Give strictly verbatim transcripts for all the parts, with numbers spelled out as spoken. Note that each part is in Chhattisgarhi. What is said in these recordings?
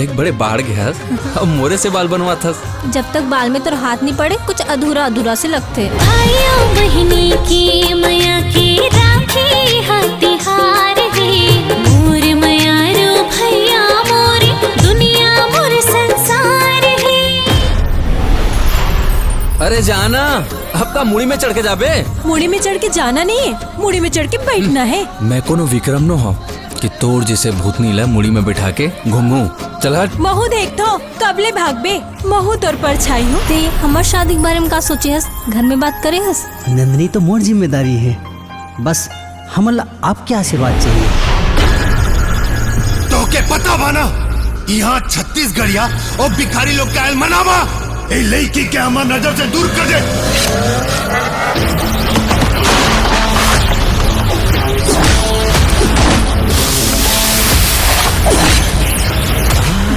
एक बड़े बाढ़ गया, अब मोरे से बाल बनवा था। जब तक बाल में तोर हाथ नहीं पड़े, कुछ अधूरा अधूरा से लगते। भाइयों बहिनी के मया के राखी हा तिहार हे। मोर मयारो भैया मोरे, दुनिया मोर संसार हे। अरे जाना, अब का मुड़ी में चढ़ के जाबे? मुड़ी में चढ़ के जाना नहीं है, मुड़ी में चढ़ के बैठना है। मैं कोनो विक्रम नो हो कि तोर जैसे भूतनी ला मुड़ी में बैठा के घूमू। चल हट। महू देख तो, कबले भागबे? महू तोर परछाई हूँ। ते हमर शादी के बारे में का सोचे हस? घर में बात करे हस? नंदनी तो मोर जिम्मेदारी है, बस हमन ला आपके आशीर्वाद चाहिए। तोके पता बा ना, यहाँ छत्तीसगढ़िया और भिखारी लोग के आयल मनावा। ए लड़की के हमार नजर से दूर कर दे।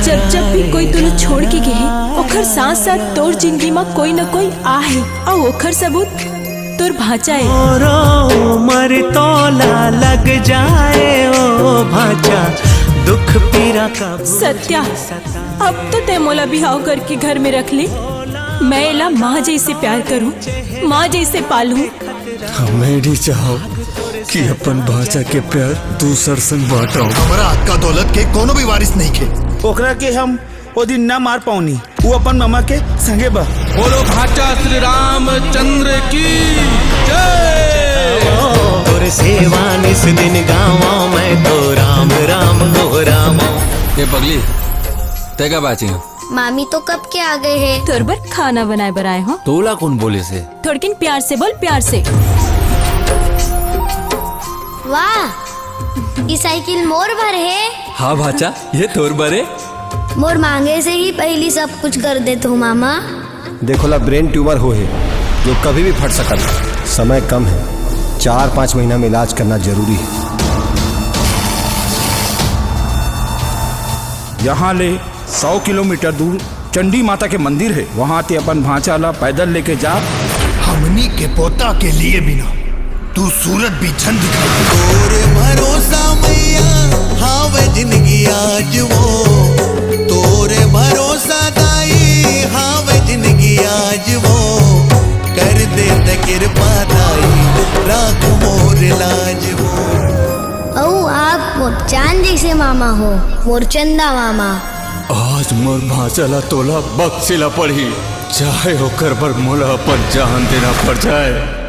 जब जब भी कोई तोला छोड़ के गए, ओखर साथ साथ तोर जिंदगी में कोई न कोई आ है, और ओखर सबूत तोर भांचा है। उमर तोला लग जाए ओ भांचा, दुख पीरा कब। सत्या, अब तो तै मोला बिहाव करके घर में रख ले। मैं एला माँ जैसे प्यार करूँ, माँ जैसे पालूँ। मैं नहीं चाहूँ कि अपन भांचा के प्यार दूसर संग बांटो। हमारा हक का दौलत के कोनो भी वारिस नहीं खे। ओकरा के हम ओ दिन ना मार पाऊनी, वो अपन मामा के संगे बा। बोलो भाचा श्री रामचंद्र की जय। तोर सेवा निस दिन गावा, मैं तो राम राम गोहरावा। ये पगली, तेगा बाची हो? मामी तो कब के आ गए हैं। तोर बर खाना बनाए बर आए हो। तोला कौन बोले से? थोड़किन प्यार से बोल, प्यार से। वाह, ये साइकिल मोर भर है। हाँ भाचा, ये तोर बरे। मोर मांगे से ही पहली सब कुछ कर देत हो मामा। देखो ला, ब्रेन ट्यूमर हो है जो कभी भी फट सकत है। समय कम है, चार पाँच महीना में इलाज करना जरूरी है। यहाँ ले सौ किलोमीटर दूर चंडी माता के मंदिर है, वहाँ ते अपन भांचा ला पैदल लेके जा। हमनी के पोता के लिए बिना तू सूरत भी झन दिखाई। तोरे भरोसा मैया हावे जिंदगी आज वो, तोरे भरोसा दाई हावे जिंदगी आज वो, कर दे त कृपा दाई राख मोर लाज वो। अऊ आप मोर चांद जैसे मामा हो, मोर चंदा मामा। आज मोर भांचा ला तोला बख्शे ला पड़ही, चाहे ओकर बर मोला अपन जान देना पड़ जाए।